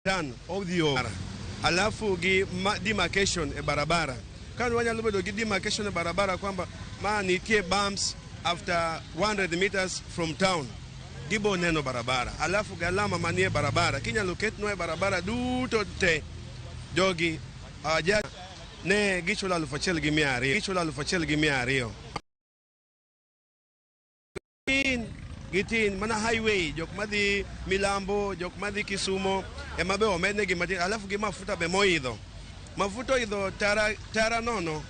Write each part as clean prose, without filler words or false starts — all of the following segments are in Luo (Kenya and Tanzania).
Tan odhi alafu gi demarcation e barabara. Ka wanyalo bedo gi demarcation e barabara kwamba ma nitie bumps after 100 meters from town, gibo neno barabara, alafu gi alama manie barabara kinyalo ketnwa e barabara duto te. Jogi ja ne gichulo 1200, gichulo 1200. Tin gitin mana highway, jok madhi Milambo, jok madhi Kisumo ema be omednegi matin. Alafu gi mafuta be moidho, mafuta oidho tara tara nono.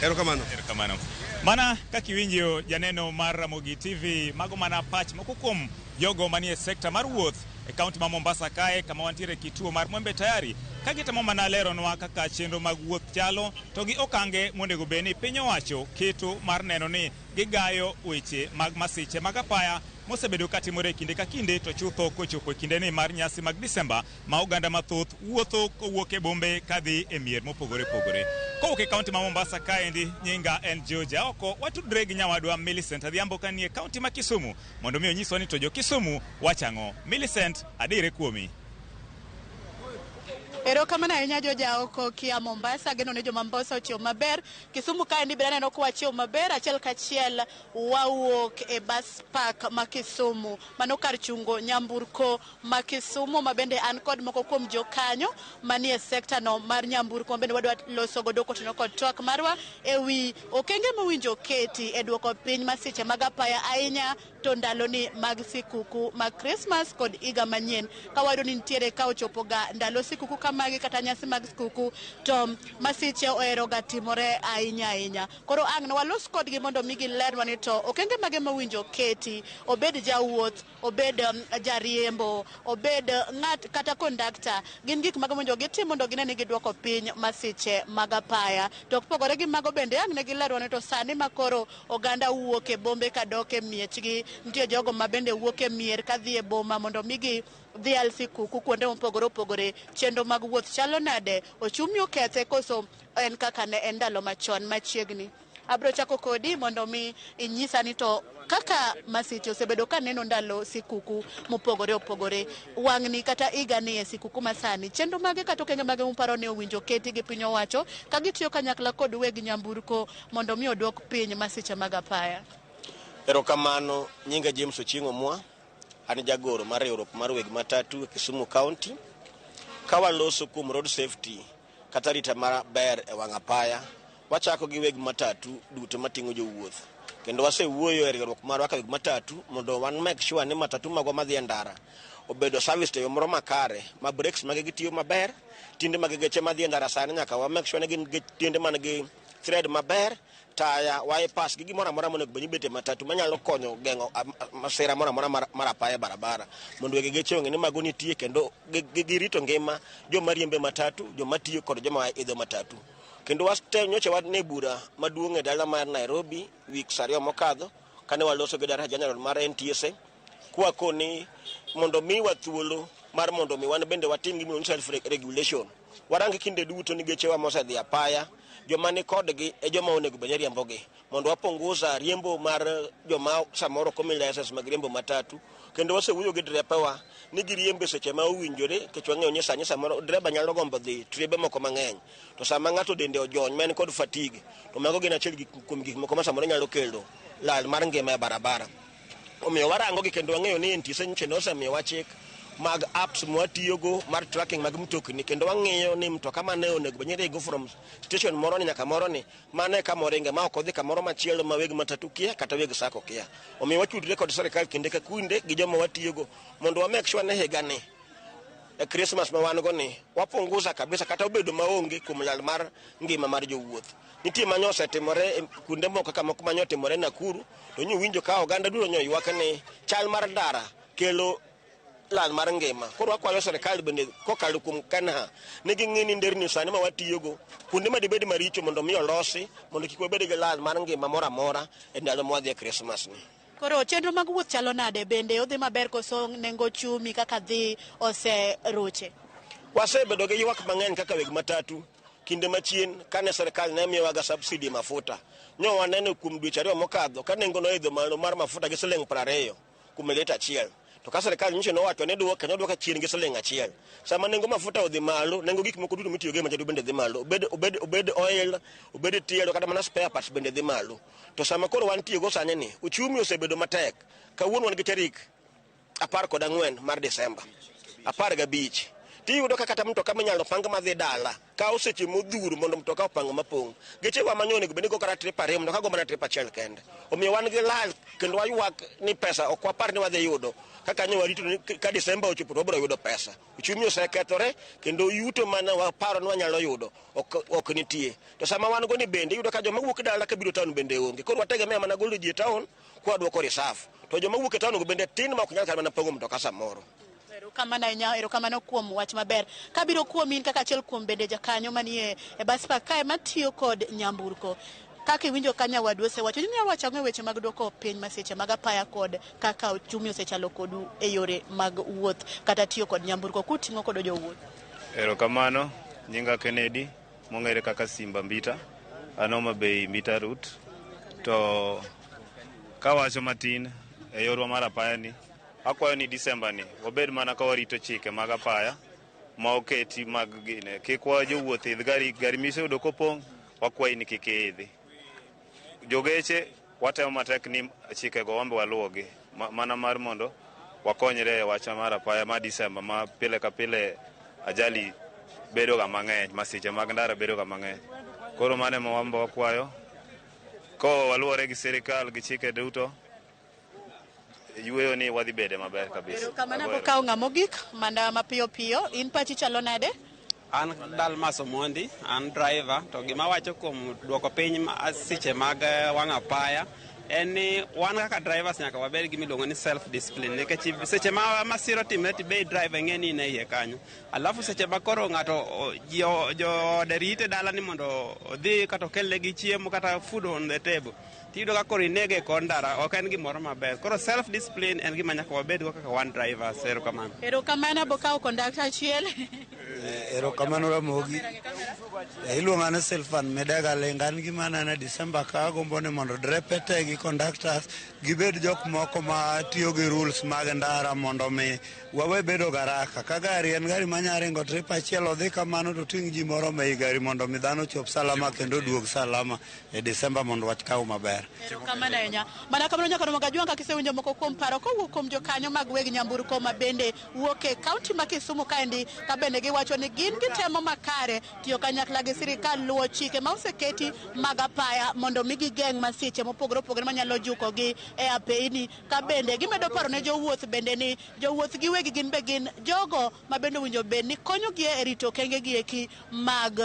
Erokamano. Erokamano. Mana kaka iwinjo, janeno mar Ramogi TV, mago mana pach moko kuom jogo manie sekta mar wuoth e kaunti ma Mombasa kae, kama wantiere kituo mar Mwembe Tayari, ka gitemo mana leronwa kaka chenro mag wuoth chalo to gi okange monego bed ni piny owacho keto mar neno ni gigayo weche mag masiche mag apaya mosebedo katimore e kinde ka kinde, to chutho kochopo e kindeni mar nyasi mag Disemba ma oganda mathoth wuotho kowuok e bombe kadhi e mier mopogore opogore. Kowuok e kaunti ma Mombasa kaendi, nyinga en George Aoko. Watudre gi nyawadwa Millicent Adhiambo kanie kaunti ma Kisumu mondo mi onyiswa ni to jo Kisumu wacho ang'o. Millicent, adire kuomi. Erokamano ahinya, Joja oko kia Mombasa. Ageno ni joma Mombasa ochiew maber. Kisumu kaendi bende aneno ka wachiew maber. Achiel kachiel wawuok e bus park ma Kisumu. Mano kar chungo nyamburko ma Kisumu, ma bende an kod moko kuom jokanyo manie sekta no mar nyamburko, ma bende wadwa loso godo kotenore kod twak marwa ewi okenge mowinjo keti e duoko piny masiche mag apaya, ahinya to ndaloni mag sikuku mag Christmas kod higa manyien. Ka wayudo ni nitiere ka ochopo ga ndalo sikuku kamagi kata nyasi mag sikuku, to masiche ohero ga timore ahinya ahinya. Koro ang' ne walos kodgi mondo mi gilernwa ni to okenge mage mowinjo keti, obed jawuoth, obed jariembo, obed ng'at kata kondakta, gin gik mage mowinjo gitim mondo gine ni giduoko piny masiche mag apaya. To kopogore gi mago, bende ang' ne gilerwa ni to sani ma koro oganda wuok e bombe kadok e miechgi, nitie jogo ma bende wuok e mier kadhi e boma mondo migi dhial sikuku kuonde mopogore opogore, chenro mag wuoth chalo nade? Ochumi okethe koso en kaka ne en ndalo machon? Machiegni abiro chako kodi mondo mi inyisa ni to kaka masiche osebedo ka neno ndalo sikuku mopogore opogore, wang'ni kata higani e sikuku masani, chenro mage kata okenge mage muparo ni owinjo keti gi piny owacho ka gitiyo kanyakla kod weg nyamburko mondo mi oduok piny masiche mag apaya? Erokamano, nyinga James Ochieng' Omwa, an jagoro mar riwruok mar weg matatu e Kisumu County. Ka waloso kuom road safety kata rita maber e wang' apaya, wachako gi weg matatu duto mating'o jowuoth. Kendo wasewuoyo e riwruok marwa ka weg matatu mondo wan make sure ni matatu magwa madhi e ndara obedo service e yo moro makare, ma brakes mage gitiyo maber, tiende mag geche madhi e ndara sani nyaka wa make sure ni gin tiende man gi thread maber, taya, wipers gi gimoro amora monego bed ni bet e matatu manyalo konyo geng'o masira moro amora mar apaya e barabara, mondo wege geche ong'e ni mago nitie kendo girito ngima joma riembe matatu, joma tiyo kod joma idho matatu. Kendo nyocha wan e bura maduong' e dala mar Nairobi weeks 2 mokadho, kane waloso gi Director General mar NTSA kwakoni mondo miwa thuolo mar mondo mi wan bende watim gimiluongo ni self regulation. Warang kinde duto ni gechewa mosedhi apaya, joma ni kodgi e joma onego bed ni riembogi, mondo wapunguza riembo mar joma samoro ok omi license mag riembo matatu. Kendo wasewuoyo gi drepewa ni giriembe seche ma owinjore, nikech wang'eyo ni sani samoro dreba nyalo gombo dhi tribe moko mang'eny, to sama ng'ato dende ojony ma en kod fatigue, to mago gin achiel kuom gik moko ma samoro nyalo kelo lal mar ngima e barabara. Omiyo warango gi kendo wang'eyo ni NTSA nyocha nosemiyowa chik mag apps mwatiyogo mar tracking mag mtokni, kendo wang'iyo ni mtoka mane onego bed ni ringo from station moro ni nyaka moro ni mano e kama oringe ma ok odhi kamoro machielo ma weg matatu kia kata weg sako kia. Omiyo wachudre kod sirikal kinde ka kinde gi joma watiyogo mondo wa make sure ni higani e Christmas ma wan go ni wapunguza kabisa kata obedo maonge kuom lal mar ngima mar jowuoth. Nitie manyo osetimore e kuonde moko kaka moko manyo otimore Nakuru, to nyowinjo ka oganda duto nyo ywak ni chal mar ndara kelo lal mar ngima. Koro wakwayo sirikal bende kokalo kuom KeNHA ni ging'i ni nderni sani ma watiyogo kuonde ma dibed maricho mondo mi olosi mondo kik wabed gi lal mar ngima moro amora e ndalo ma wadhi e Christmas ni. Koro chenro mag wuoth chalo nade? Bende odhi maber koso nengo chumi kaka dhi oseroche? Wasebedo gi ywak mang'eny kaka weg matatu kinde machien kane sirikal ne miyowaga subsidy mafuta. Nyo waneno kuom dweche 2 mokadho ka nengo noidho malo mar mafuta gi siling 20 kuom lita achiel. To ka sirikal nyocha nowacho ni duoke, nodwoke chien gi siling achiel. Sama nengo mafuta odhi malo, nengo gik moko duto mitiyogo e matatu bende dhi malo. Obed oil, obed tielo, kata mana spare parts bende dhi malo. To sama koro wantie go sani ni, uchumi osebedo matek. Kawuono wan gi tarik 14 mar Desemba, 15. Tiyudo ka kata mtoka minyalo pang madhi dala kawo seche modhuro mondo mtoka opang mapong'. Gechewa manyo onego bed ni go kata trip 2, mtoka go mana trip 1 kende. Omiyo wan gi lal kendo waywak ni pesa ok wapar ni wadhi yudo. Kaka ne warito ni ka Desemba ochopo to wabiro yudo pesa. Uchumi osekethore kendo yuto mane waparo ni wanyalo yudo ok nitie. To sama wan go ni bende iyudo ka joma wuok dala kabiro town bende onge. Koro wategemea mana golo ji e town kwa duoko reserve. To joma wuok e town go bende tin ma ok nyal kata mana pong'o mtoka samoro. Erokamano ahinya, erokamano kuom wach maber. Kabiro kuom in kaka achiel kuom bende jakanyo manie e bus park kae matiyo kod nyamburko. Kaka iwinjo ka nyawadu osewacho, inyalo wacho ang'o e weche mag duoko piny masiche mag apaya kod kaka uchumi osechalo kodu e yore mag wuoth kata tiyo kod nyamburko kuting'o kodo jowuoth? Erokamano, nyinga Kennedy, mong'ere kaka Simba Mbita, an Homa Bay Mbita route. To kawacho matin e yorwa mar apaya ni, akwayo ni Disemba ni wabed mana ka warito chike mag apaya ma oketi mag gine. Kik wa jowuoth idh gari, gari miseyudo kopong', wakwayi ni kik iidhi. Jogeche watemo matek ni chikego wan be waluwogi, mana mar mondo wakonyre e wach mar apaya ma Disemba ma pile ka pile ajali bedo ga mang'eny, masiche mag ndara bedo ga mang'eny. Koro mano ema wan be wakwayo. Ko waluwore gi sirikal gi chike duto, yueyo ni wadhi bede maber kabisa. Erokamano abokawo ng'a mogik mana mapiyo piyo. In pachi chalo nade? An Dalmas Omondi, an driver, to gima wacho kuom duoko piny masiche mag wang' apaya en ni wan kaka drivers nyaka wabed gi miluongo ni self discipline, nikech seche ma masira otimre to be driver ing'e ni in e iye kanyo. Alafu seche ma koro ng'ato ji joode rite dala ni mondo odhi kata okelnegi chiemo kata food on the table, tiyudo ka koro inege e kor ndara, ok en gimoro maber. Koro self discipline en gima nyaka wabedgo kaka wan drivers. Erokamano. Erokamano, abokawo kondakta achiel. Erokamano Ramogi. Iluonga ni Silvan Midega Linga. An gima aneno e Disemba ka agombo ni mondo drepe te gi conductors gibed jok moko ma tiyo gi rules mag ndara mondo mi wawe bedo garaka. Ka gari en gari manya ringo trip achiel odhi kamano to ting' ji moromo ei gari mondo mi dhano chop salama kendo oduog salama e Disemba mondo wach kaw maber. Erokamano ahinya. Mana kamano nyaka romo gajwang' kaka isewinjo moko kuom paro kowuok kuom jokanyo mag weg nyamburko ma bende wuok e kaunti ma Kisumu kaendi, ka bende giwacho ni gin gitemo makare tiyo kanyakla gi sirikal luwo chike ma oseketi mag apaya mondo mi gigeng' masiche mopogore opogore manyalo jukogi e apeyni, ka bende gimedo paro ne jowuoth bende ni jowuoth giwegi gin be gin jogo ma bende owinjo bed ni konyogi e rito okenge gi eki mag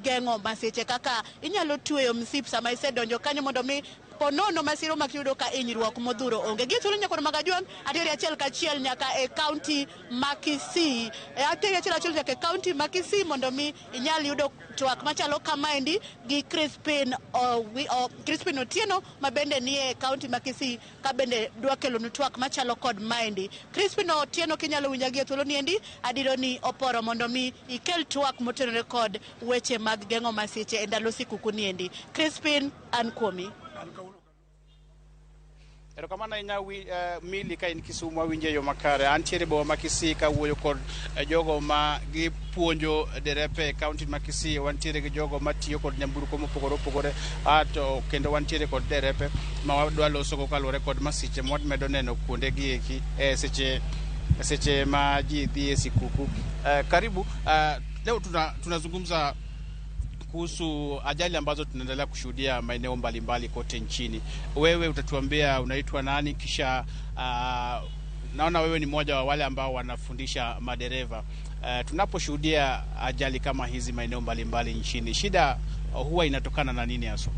geng'o masiche, kaka inyalo tweyo msip sama isedonjo kanyo mondo mi ponono masiro makiyudo ka hinyruok modhuro onge. Gi thuolo nyakoro mag ajwang' ateri achiel kachiel nyaka e kaunti ma Kisii. Ateri achiel achiel nyaka e kaunti ma Kisii mondo mi inyal yudo twak machalo kamaendi gi Crispin Otieno ma bende nie kaunti ma Kisii ka bende dwa kelonu twak machalo kod maendi. Crispin Otieno, kinyalo winja gi e thuolo niendi, adiro ni oporo mondo mi ikel twak motenore kod weche mag geng'o masiche e ndalo sikuku niendi. Crispin, an kuomi. Erokamano ahinya Mili ka in Kisumu awinjo e yo makare. Antiere boma ma Kisii kawuoyo kod jogo ma gipuonjo derepe e kaunti ma Kisii. Wantiere gi jogo matiyo kod nyamburko mopogore opogore to kendo wantiere kod derepe ma wadwa losogo kaluwore kod masiche mwamedo neno kuonde gi eki e seche ma ji dhi e sikuku. Karibu. Leo tunazungumza kuhusu ajali ambazo tunaendelea kushuhudia maeneo mbalimbali kote nchini. Wewe utatuambia unaitwa nani, kisha naona wewe ni mmoja wa wale ambao wanafundisha madereva. Tunaposhuhudia ajali kama hizi maeneo mbalimbali nchini, shida huwa inatokana na nini haswa?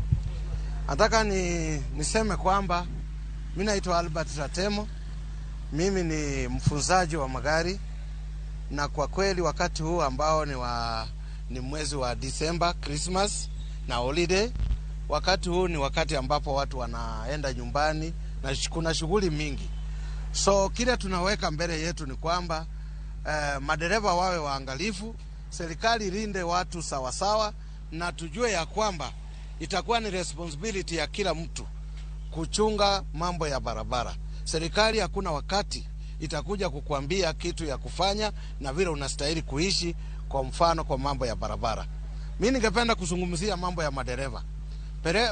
Nataka niseme kwamba mi naitwa Albert Ratemo, mimi ni mfunzaji wa magari, na kwa kweli wakati huu ambao ni mwezi wa Disemba, Christmas na holiday, wakati huu ni wakati ambapo watu wanaenda nyumbani na kuna shughuli mingi. So kile tunaweka mbele yetu ni kwamba madereva wawe waangalifu, serikali ilinde watu sawasawa, na tujue ya kwamba itakuwa ni responsibility ya kila mtu kuchunga mambo ya barabara. Serikali hakuna wakati itakuja kukuambia kitu ya kufanya na vile unastahili kuishi, kwa mfano kwa mambo ya barabara. Mi ningependa kuzungumzia mambo ya madereva.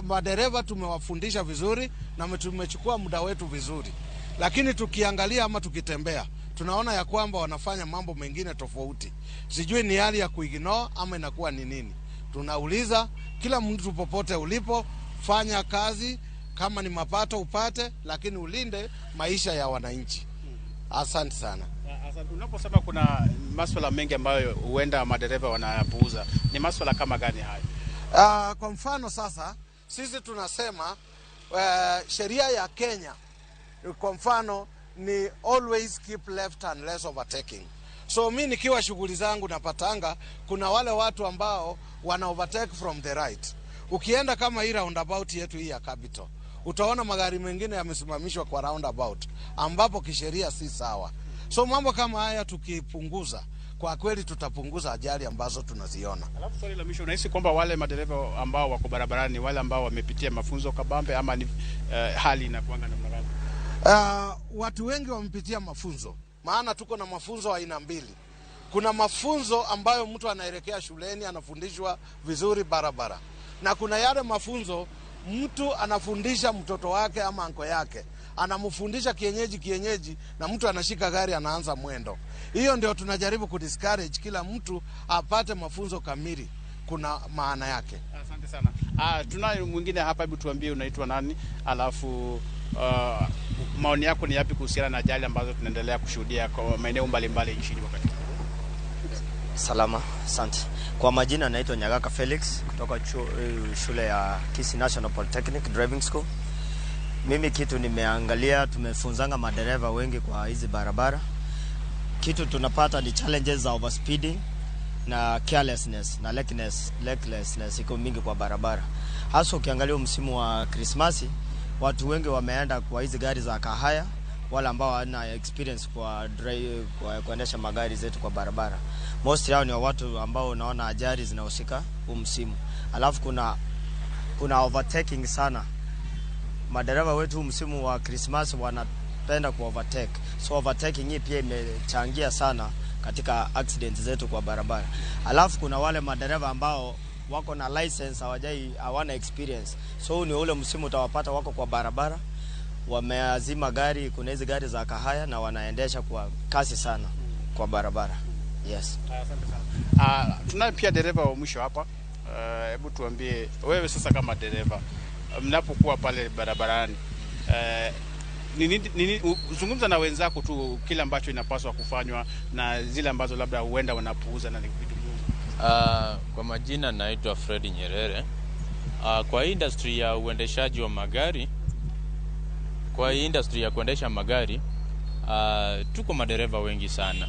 Madereva tumewafundisha vizuri na tumechukua muda wetu vizuri, lakini tukiangalia ama tukitembea tunaona ya kwamba wanafanya mambo mengine tofauti. Sijui ni hali ya kuignore ama inakuwa ni nini. Tunauliza kila mtu popote ulipo, fanya kazi, kama ni mapato upate, lakini ulinde maisha ya wananchi. Asante sana. Asante. Unaposema kuna maswala mengi ambayo huenda madereva wanayapuuza, ni maswala kama gani hayo? Kwa mfano sasa sisi tunasema sheria ya Kenya kwa mfano ni always keep left unless overtaking. So mi nikiwa shughuli zangu napatanga kuna wale watu ambao wana overtake from the right. Ukienda kama hii roundabout yetu hii ya Capital, utaona magari mengine yamesimamishwa kwa roundabout ambapo kisheria si sawa. So mambo kama haya tukipunguza, kwa kweli tutapunguza ajali ambazo tunaziona. Alafu swali la mwisho, unahisi kwamba wale madereva ambao wako barabarani ni wale ambao wamepitia mafunzo kabambe ama ni hali inakuanga namna gani? Watu wengi wamepitia mafunzo, maana tuko na mafunzo aina mbili. Kuna mafunzo ambayo mtu anaelekea shuleni anafundishwa vizuri barabara, na kuna yale mafunzo mtu anafundisha mtoto wake ama anko yake, anamfundisha kienyeji kienyeji, na mtu anashika gari anaanza mwendo. Hiyo ndio tunajaribu kudiscourage kila mtu apate mafunzo kamili, kuna maana yake. Asante sana. Tunaye mwingine hapa, hebu tuambie unaitwa nani, alafu maoni yako ni yapi kuhusiana na ajali ambazo tunaendelea kushuhudia kwa maeneo mbalimbali nchini wakati huu? Salama, asante. Kwa majina naitwa Nyagaka Felix kutoka shule ya Kisii National Polytechnic Driving School. Mimi kitu nimeangalia, tumefunzanga madereva wengi kwa hizi barabara. Kitu tunapata ni challenges za overspeeding na carelessness na recklessness iko mingi kwa barabara. Hasa ukiangalia msimu wa Krismasi, watu wengi wameenda kwa hizi gari za kahaya, wale ambao hawana experience kwa drive, kwa kuendesha magari zetu kwa barabara. Most yao ni watu ambao unaona ajali zinahusika huu msimu. Alafu kuna overtaking sana. Madereva wetu huu msimu wa Christmas wanapenda ku overtake. So overtaking hii pia imechangia sana katika accidents zetu kwa barabara. Alafu kuna wale madereva ambao wako na license hawana experience. So huu ni ule msimu utawapata wako kwa barabara, wameazima gari, kuna hizi gari za kahaya na wanaendesha kwa kasi sana kwa barabara. Yes. Asante sana. Tunaye pia dereva wa mwisho hapa. Hebu tuambie wewe sasa kama dereva, mnapokuwa pale barabarani, zungumza na wenzako tu kile ambacho inapaswa kufanywa na zile ambazo labda huenda wanapuuza na ni vitu muhimu. Kwa majina naitwa Fred Nyerere. Kwa industry ya uendeshaji wa magari, kwa industry ya kuendesha magari, tuko madereva wengi sana,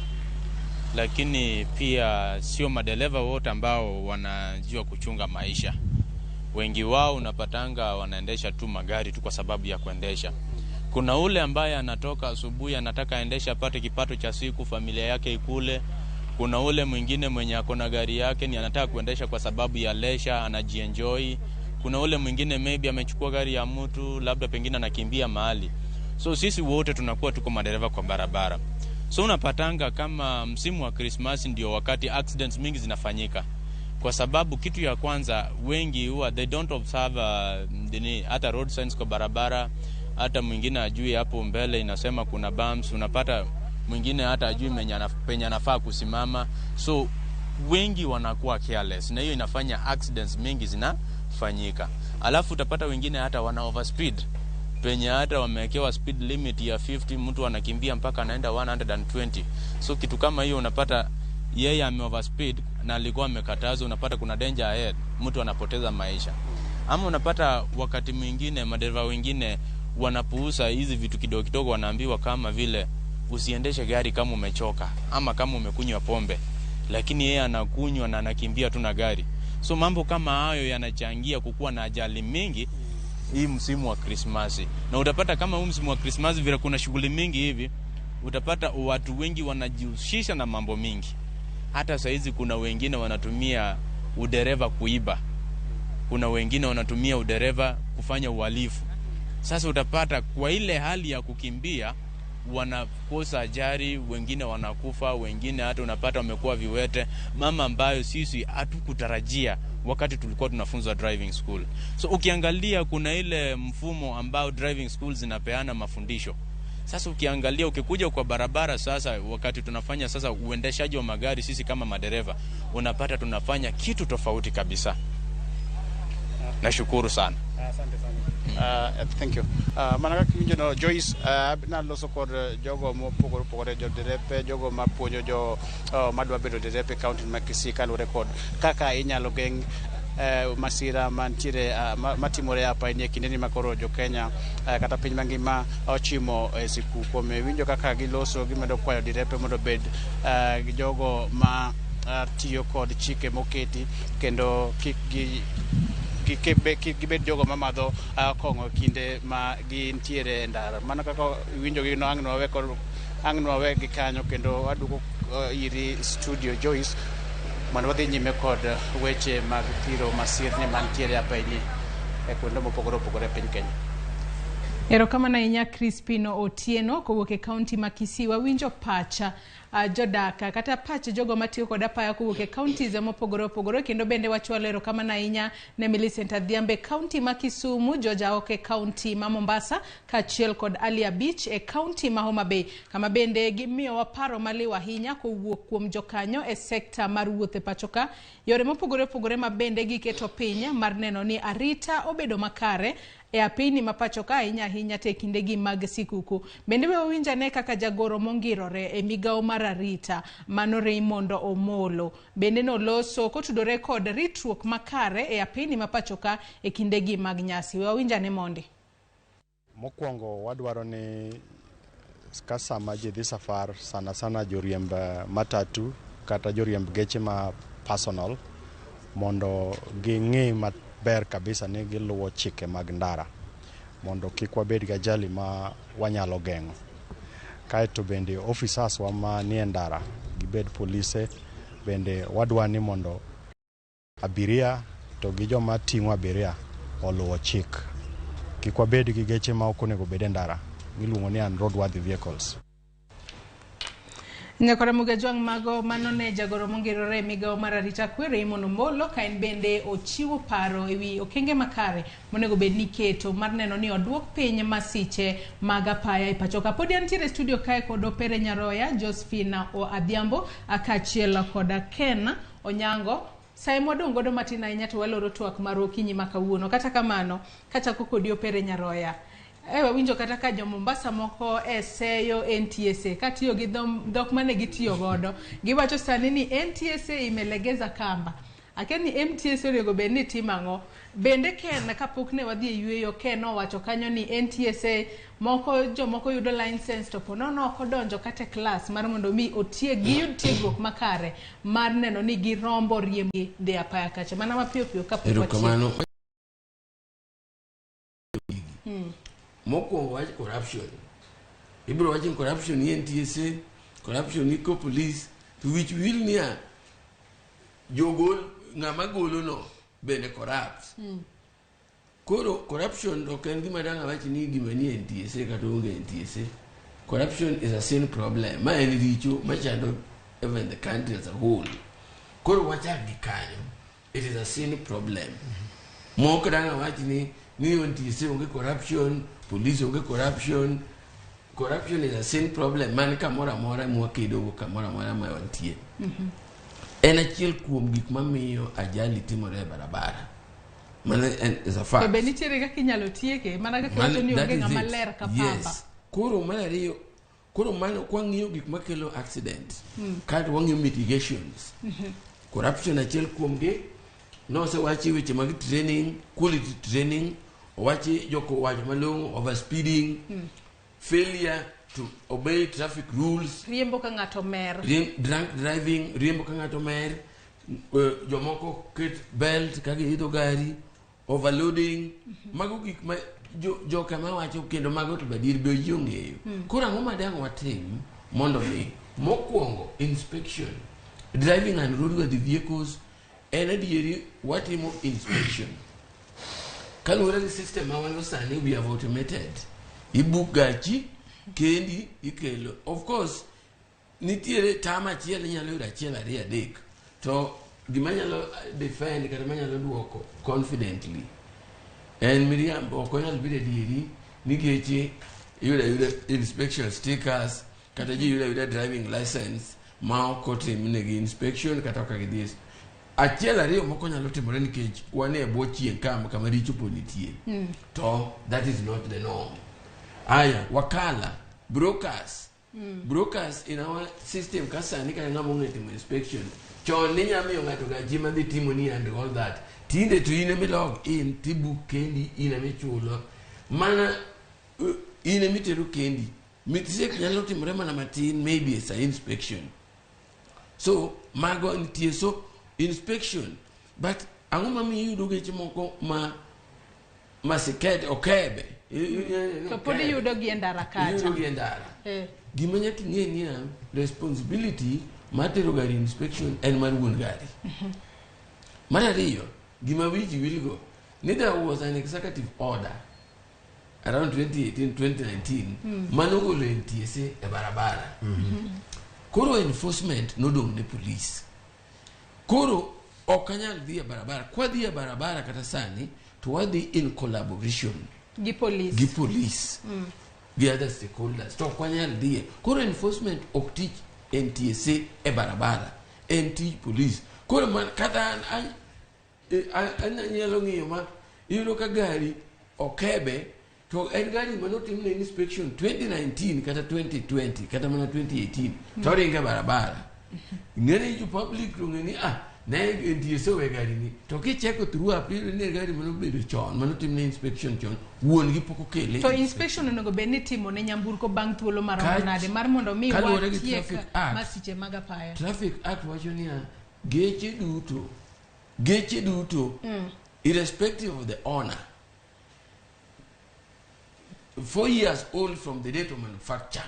lakini pia sio madereva wote ambao wanajua kuchunga maisha. Wengi wao unapatanga wanaendesha tu magari tu kwa sababu ya kuendesha. Kuna ule ambaye anatoka asubuhi anataka aendeshe apate kipato cha siku, familia yake ikule. Kuna ule mwingine mwenye ako na gari yake ni anataka kuendesha kwa sababu ya leisure, anajienjoy. Kuna ule mwingine maybe amechukua gari ya mtu, labda pengine anakimbia mahali. So sisi wote tunakuwa tuko madereva kwa barabara. So unapatanga kama msimu wa Christmas ndio wakati accidents mingi zinafanyika. Kwa sababu kitu ya kwanza wengi huwa they don't observe hata road signs kwa barabara. Hata mwingine ajui hapo mbele inasema kuna bumps, unapata mwingine hata ajui penye anafaa kusimama. So wengi wanakuwa careless na hiyo inafanya accidents mingi zinafanyika. Alafu utapata wengine hata wana overspeed, penye hata wamewekewa speed limit ya 50, mtu anakimbia mpaka anaenda 120. So kitu kama hiyo unapata yeye ame overspeed na alikuwa amekatazwa, unapata kuna danger ahead, mtu anapoteza maisha. Ama unapata wakati mwingine madereva wengine wanapuuza hizi vitu kidogo kidogo, wanaambiwa kama vile usiendeshe gari kama umechoka ama kama umekunywa pombe, lakini yeye anakunywa na anakimbia tu na gari. So mambo kama hayo yanachangia kukuwa na ajali mingi hii msimu wa Krismasi. Na utapata kama huu msimu wa Krismasi vile kuna shughuli mingi hivi, utapata watu wengi wanajihusisha na mambo mingi. Hata saizi kuna wengine wanatumia udereva kuiba, kuna wengine wanatumia udereva kufanya uhalifu. Sasa utapata kwa ile hali ya kukimbia, Wanakosa ajali, wengine wanakufa, wengine hata unapata wamekuwa viwete, mama ambayo sisi hatukutarajia wakati tulikuwa tunafunzwa driving school. So ukiangalia kuna ile mfumo ambao driving school zinapeana mafundisho. Sasa ukiangalia ukikuja kwa barabara sasa, wakati tunafanya sasa uendeshaji wa magari, sisi kama madereva unapata tunafanya kitu tofauti kabisa. Nashukuru sana. Asante sana. Thank you. Mana kaka iwinjo no Joyce, naloso kod jogo mopogore opogore, jo derepe, jogo mapuonjo jo madwa bedo derepe e kaunti ma Kisii kaluwore kod kaka inyalo geng' masira mantiere matimore apa e kindeni ma koro jo Kenya kata piny mangima ochimo e sikuku. Omiyo iwinjo kaka giloso gimedo kwayo derepe mondo obed jogo ma tiyo kod chike moketi kendo kik gi kik gibed jogo mamadho kong'o kinde ma gintiere e ndara. Mano kaka iwinjo gi no ang' nwawe kod ang' nwawe gi kanyo kendo waduogo iri studio Joyce mondo wadhi nyime kod weche mag thiro masirni mantiere apaini e kuonde mopogore opogore e piny Kenya. Erokamano ahinya Crispino Otieno kowuok e kaunti ma Kisii. Wawinjo pacha jodak kata pach jogo matiyo kod apaya kowuok e counties mopogore opogore, kendo bende wachwalo erokamano ahinya ne Millicent Adhiambo e kaunti ma Kisumu, George Aoke e kaunti ma Mombasa, kaachiel kod Alia Beach e kaunti ma Homa Bay, kama bende gimiyowa paro maliw ahinya kowuok kuom jokanyo e sekta mar wuoth e pachoka, yore mopogore opogore ma bende giketo piny mar neno ni arita obedo makare e apini ma pacho ka, ahinya ahinya te kindegi mag sikuku. Bende we wawinj ane kaka jagoro mongirore e migawo mar arita mano Raymond Omolo bende noloso kotudore kod ritruok makare e apini ma pacho ka e kindegi mag nyasi. We wawinj ane mondi. Mokwongo wadwaro ni ka sama ji dhi safar, sana sana joriemb matatu kata joriemb geche ma personal, mondo ging'i maber kabisa ni giluwo chike mag ndara mondo kik wabed gi ajali ma wanyalo geng'o. Kaeto bende officers wa manie ndara, gibed polise, bende wadwa ni mondo abiria to gi joma ting'o abiria oluwo chik. Kik wabed gi geche ma ok onego bed e ndara miluongo ni unroadworthy vehicles. Nyakora Mugajwang', mago mano ne jagoro mongirore e migawo mar arita kwe Raymond Omolo, ka en bende ochiwo paro ewi okenge makare monego bed ni iketo mar neno ni oduok piny masiche mag apaya e pacho ka. Podi antiere e studio kae kod Opere Nyaroya, Josephine Adhiambo kaachiel kod Ken Onyango. Sa ema wadong' godo matin ahinya to waloro twak mar okinyi ma kawuono. Kata kamano, kachako kodi Opere Nyaroya, E wawinjo kata ka jo Mombasa moko e seyo NTSA katiyo gi dhok mane gitiyo godo. Giwacho sani ni NTSA imelegeza kamba. Akia ni MTSA onego bed ni timo ang'o. Bende Ken kapok ne wadhi e yueyo, Ken owacho kanyo ni NTSA moko jomoko yudo license to po nono ok odonjo kata e klas mar mondo mi otieg giyud tiegruok makare mar neno ni girombo riembo dhi apaya kacha. Mana mapiyo piyo kapok watieko. Erokamano. Mokwongo wach corruption. Ibiro wacho ni corruption ni NTSA, corruption ni ko police, to wich wil niya, jogol ng'ama golo no bende corrupt. Koro corruption ok en gima dang' awach ni gima ni NTSA kata onge NTSA. Corruption is a sin problem. Ma en richo machando even the country as a whole. Koro wachak gi kanyo. It is a sin problem. Mok dang' awach ni NTSA onge corruption, police onge corruption. Corruption is a sin problem man kamoro amora mwakedogo, kamoro amora ma wantie. En achiel kuom gik mamiyo ajali timore e barabara. Mano en is a fact. To be nitiere kaka inyalo tieke mana kaka iwacho ni onge ng'ama ler ka pamba. Yes. Koro mar ariyo, koro mano kwang'iyo gik makelo accident, kaeto wang'iyo mitigations. Corruption achiel kuomgi, nosewachi weche mag training, quality training, owachi joko wacho malong'o, overspeeding, failure to obey traffic rules, riembo ka ng'ato mer, drunk driving, riembo ka ng'ato mer, jomoko ket belt ka giidho gari, overloading, mago gik ma joka ma wacho kendo mago to badier be ji ong'eyo. Koro ang'o ma dang' watim mondo mi mokwongo inspection driving and roadworthy vehicles en adieri watimo inspection kaluwore gi system ma wan go sani. We have automated, ibook gachi. Kendi ikelo. Of course, nitiere tam achiel inyalo yudo achiel ariyo adek. To gima nyalo defend kata manyalo duoko confidently en miriambo ok onyal bedo adieri ni geche iyudo ayuda inspection stickers kata ji yudo ayuda driving license ma ok otimnegi inspection kata ok gidhi achiel ariyo moko nyalo timore nikech wan e bwo chieng' kama kama richo pod nitie to that is not the norm aya wakala brokers brokers in our system ka sani kata ng'ama ong'e timo inspection chon ninya miyo ng'ato gachi madhi timo ni and all that tinde to in emi log in tibook kendi in emichulo mana in emitero kendi mistake nyalo timore mana matin maybe it's a inspection so mago nitie so inspection but ang'o mamiyo iyudo geche moko ma masiket okebe To pod iyudo gi e ndara kacha. iyudo gi e ndara Gima nyaka ing'e niya responsibility mar tero gari inspection en mar wuon gari mar ariyo gima wiji wilgo ni there was an executive order around 2018 2019 manogolo NTSA e barabara koro enforcement nodong' ne police koro ok anyal dhi e barabara kwadhi e barabara kata sani to wadhi in collaboration Gi police. gi police gi other stakeholders to ok wanyal dhiye koro enforcement ok tich NTSA e barabara en tij police koro man, kata an, an anyalo ng'iyo ma iyudo ka gari okebe to en gari manotimne inspection 2019 kata 2020 kata mana 2018 to oringo e barabara ng'eni jo public to ng'e ni ah ne NTSA owe gari ni to kicheko through app iyudo ni en gari manobedo chon manotimne inspection chon wuon gi pok okele To inspection onego bed ni itimo ne nyamburko bang' thuolo maromo nade mar mondo mi Kaluwore gi watiek Traffic Act. masiche mag apaya. Traffic Act wacho niya geche duto irrespective of the owner 4 years old from the date of manufacture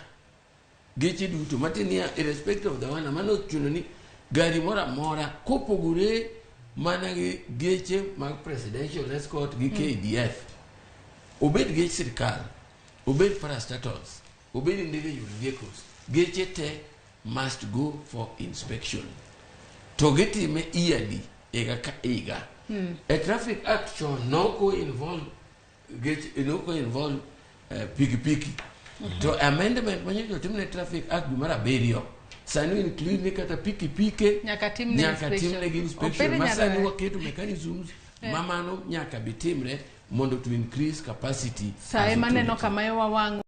geche duto matiende niya irrespective of the owner mano ochuno ni gari moro amora kopogore mana gi geche mag presidential escort gi KDF obed gech sirikal obed parastatals obed individual vehicles geche te must go for inspection to gitime yearly higa ka higa e traffic act chon noko involve geche noko involve pikipiki to amendment manyocha otim ne traffic act dwe mar abiriyo sani include ni kata pikipike Nyaka timne nyaka inspection. timnegi inspection Opere ma sani nyalo- waketo mechanisms ma mano nyaka bitimre mondo to increase capacity Sa as ema neno authority. kama wawang'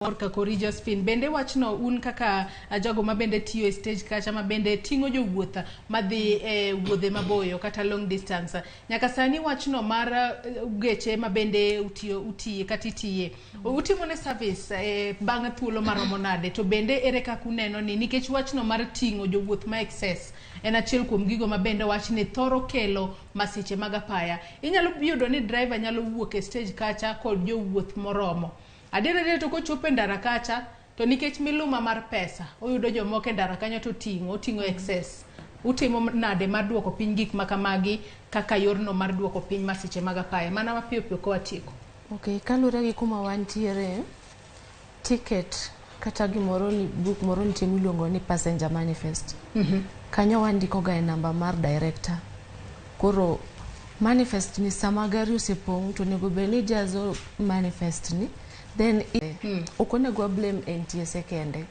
korka kori Josephine bende wachno un kaka jogo ma bende tiyo e stage kacha ma bende ting'o jowuoth madhi e wuodhe maboyo kata long distance nyaka sani wachno mar geche ma bende utiyo utiye kata itiye utimo ne service bang' thuolo maromo nade to bende ere kaka uneno ni nikech wachno mar ting'o jowuoth ma excess en achiel kuom gigo ma bende wach ni thoro kelo masiche mag apaya inyalo yudo ni driver nyalo wuok e stage kacha kod jowuoth moromo adier adier to kochopo e ndara kacha to nikech miluma mar pesa oyudo jomoko e ndara kanyo to ting'o oting'o excess utimo nade mar duoko piny gik ma kamagi kaka yorno mar duoko piny masiche mag apaya mana mapiyo piyo kowatieko Ok, kaluwore gi kuma wantiere, ticket kata gimoro ni book moro nitie miluongo ni passenger manifest. Kanyo wandiko ga e namba mar director. Koro manifest ni sama gari osepong' to onego bed ni ijazo manifest ni then ok onego wa blame NTSA kende.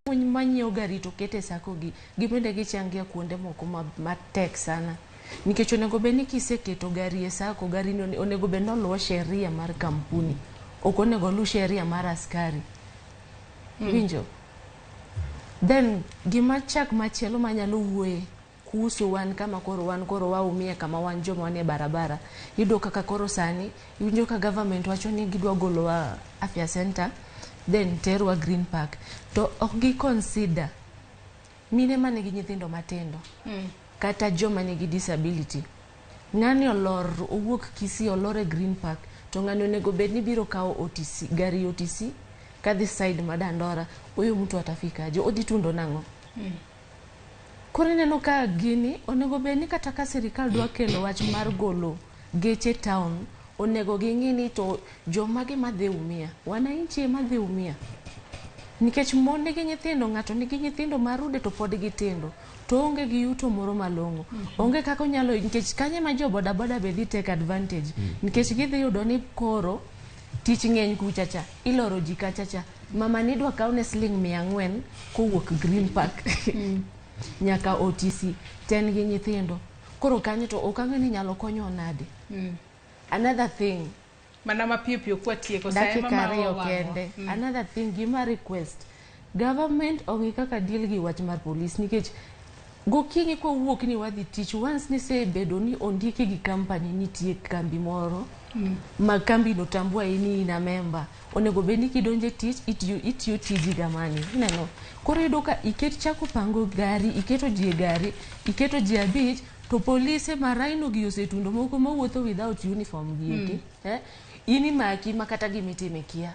Manyiewo gari to kete sacco gi gibende gichangia kuonde moko matek sana nikech onego bed ni kiseketo gari e sacco gari ni onego bed ni oluwo sheria mar kampuni ok onego oluw sheria mar askari winjo then gima chak machielo manyalo wuoye kuhusu wan kama koro wan koro waumie kama wan joma wanie barabara iyudo kaka koro sani iwinjo ka government wacho ni gidwa golowa afya center then terwa green park to ok gi consider mine manigi nyithindo matindo kata joma nigi disability ng'ani olor owuok Kisii olor e Green Park to ng'ani onego bed ni biro kawo OTC gari OTC kadhi side ma Dandora huyu mtu atafika aje odhi tundo nang'o koro ineno ka gini onego bed ni kata ka sirikal dwa kelo wach mar golo geche town Onego ging'i ni to jomage madhi umia. Wananchi ema dhi umia. Nikech mon nigi nyithindo, ng'ato nigi nyithindo marude to pod gitindo. To onge gi yuto moro malong'o. Onge kaka onyalo, nikech kanyo ema jo bodaboda be dhi take advantage. Nikech gidhi yudo ni koro tich ng'eny kucha cha, iloro ji kacha cha. Mama ni idwa kawne siling 400 kowuok Green Park nyaka OTC, to en gi nyithindo. Koro kanyo to ok ang'e ni nyalo konyo nade. Another thing, Mana mapiyo piyo kwatieko sa ema dakika ma ariyo wawang'o. kende. Another thing, gima request government ong'i kaka deal gi wach mar police nikech gokinyi kwawuok ni wadhi tich once nisebedo ni ondiki gi company nitie kambi moro ma kambi no tambua ni in a member onego bed ni kidonjo e tich itiyo tiji gamani ineno koro iyudo ka iket chako pango gari iketo ji e gari iketo ji 5 to polise ma Rhino gi osetundo moko mawuotho without uniform gi eki in imaki ma kata gimitime kia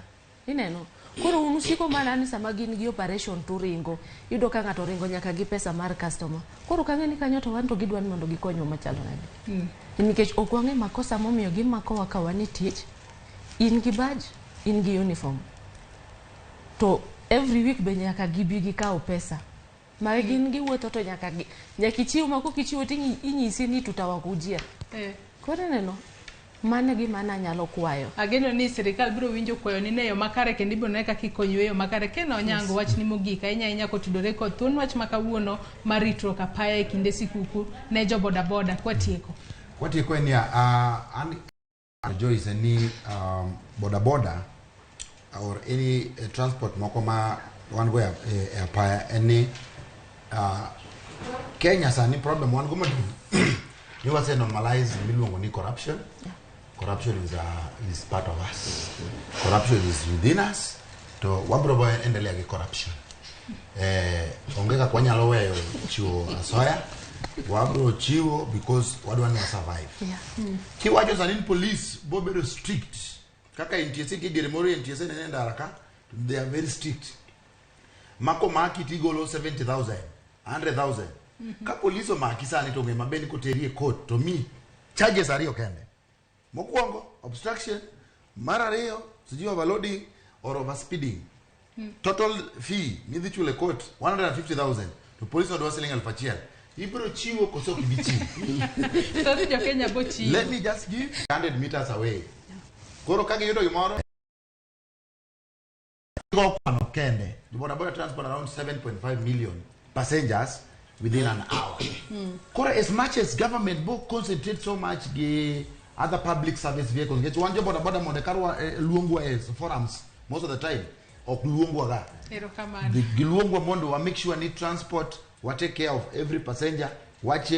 ineno koro un usiko mana ni sama gin gi operation to ringo iyudo ka ng'ato ringo nyaka gi pesa mar customer koro kang'e ni kanyo to wan to gidwa ni mondo gikonywa machalo nade nikech ok wang'e makosa momiyo gimakowa ka wan e tich in gi badge in gi uniform to every week be nyaka gibi gikaw pesa ma gin giwuotho to nyaka ichiw ma kokichiwo to inyisi ni tutawakujia koro ineno mano e gima nanyalo kwayo. Ageno ni sirikal biro winjo kwayo ni e yo makare kendo ibiro ne kaka ikonyo e yo makare. Ken Onyango, wachni mogik ahinya ahinya kotudore kod thuon wach ma kawuono mar ritruok apaya e kinde sikuku ne jo bodaboda kwatieko. Kwatieko en niya, an Joyce en ni bodaboda or any transport moko ma wan go e apaya en ni Kenya sani problem wan go maduong' ni wase normalize miluongo ni corruption. Corruption is part of us. Corruption is within us. To wabro bo endelea gi corruption. Onge kaka wanyalo weyo chiwo asoya. Wabro chiwo because wadwa ni wa survive. Kiwacho sani ni police bo bedo strict. Kaka NTSA nitie diere moro NTSA nene e ndara ka, they are very strict. Mako maki tigolo 70,000, 100,000. Ka police omaki sani to ng'e maber ni koteri e court to mi charges ariyo kende. Mokwongo obstruction, mar ariyo sijui overloading or overspeeding. Total fee midhi chulo e court 150,000 to police odwa siling 1,000. Ibiro chiwo koso ok ibi chiwo? Thoth jo Kenya bo chiwo. Let me just give 100 meters away. Koro ka giyudo gimoro go kwano kende. The boda boda transport around 7.5 million passengers within an hour. Koro as much as government bo concentrate so much gi other public service vehicles, nikech wan jo boda boda mondo karwa luongwa e forums most of the time ok luongwa ga. Erokamano. Giluongwa mondo wa make sure ni transport wa take care of every passenger wach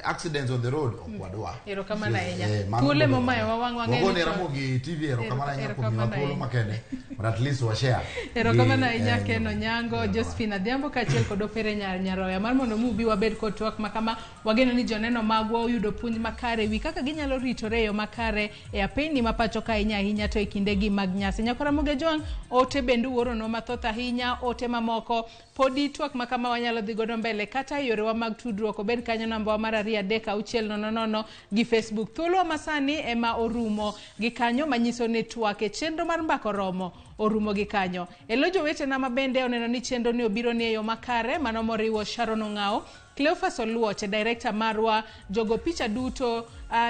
accidents on the road ok wadwa. Erokamano ahinya. Mano Thuolo mondo- momayowa wang' wang'eyo Wagone ni chon. Ramogi TV erokamano ahinya kuom miyowa Erokamano thuolo ahinya. makende but at least wa share. Erokamano gi, ahinya Ken Onyango, Josephine Adhiambo kaachiel kod Opere Nyaroya mar mondo mi ubi wabed kod twak ma kama. Wageno ni joneno magwa oyudo puonj makare wi kaka ginyalo ritore e yo makare e apeyni ma pacho ka ahinya ahinya to e kindegi mag nyasi. Nyakwa Ramogi Ojwang', ote bende uoronwa mathoth ahinya, ote mamoko podi twak ma kama wanyalo dhi godo mbele kata e yorewa mag tudruok obed kanyo namba wa mar 2 3 6 0 0 gi Facebook. Thuolowa masani ema orumo gi kanyo manyiso ni twak e chenro mar mbaka oromo orumo gi kanyo. Elo jowetena ma bende oneno ni chenro ni obiro ni e yo makare, mano moriwo Sharon Ong'ao, Cleophas Oluoch, director marwa, jogo picha duto,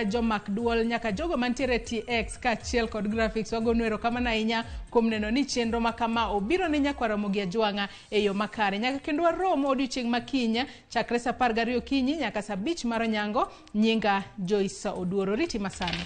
jomak duol nyaka jogo mantiere TX kaachiel kod graphics. Wagonu erokamano ahinya kuom neno ni chenro ma kama obiro ne nyakwa Ramogi Ajwang'a e yo makare. Nyaka kendo warom odiochieng' ma kiny chakre saa 12 okinyi nyaka saa 5 mar onyango. Nyinga Joyce Oduoro. Riti masani.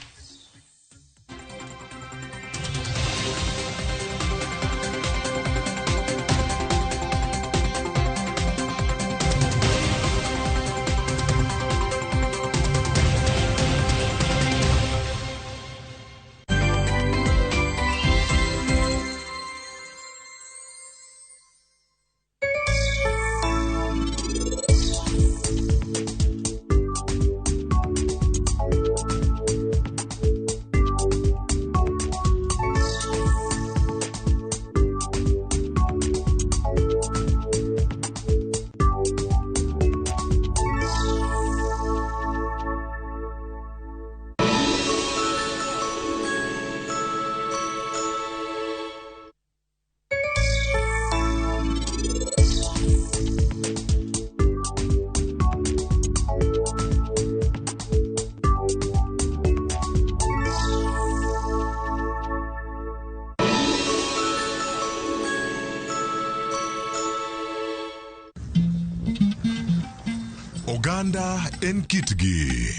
Oganda en kitgi.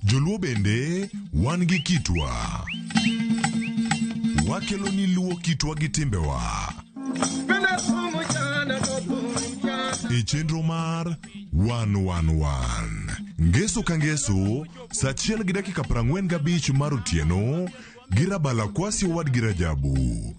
Joluo bende wan gi kitwa. Wakelo ni luo kitwa gi timbewa. E chenro mar 111. Ngeso ka ngeso, saa achiel gi dakika 45 mar otieno gi Rabala Kwasi owadgi Rajabu.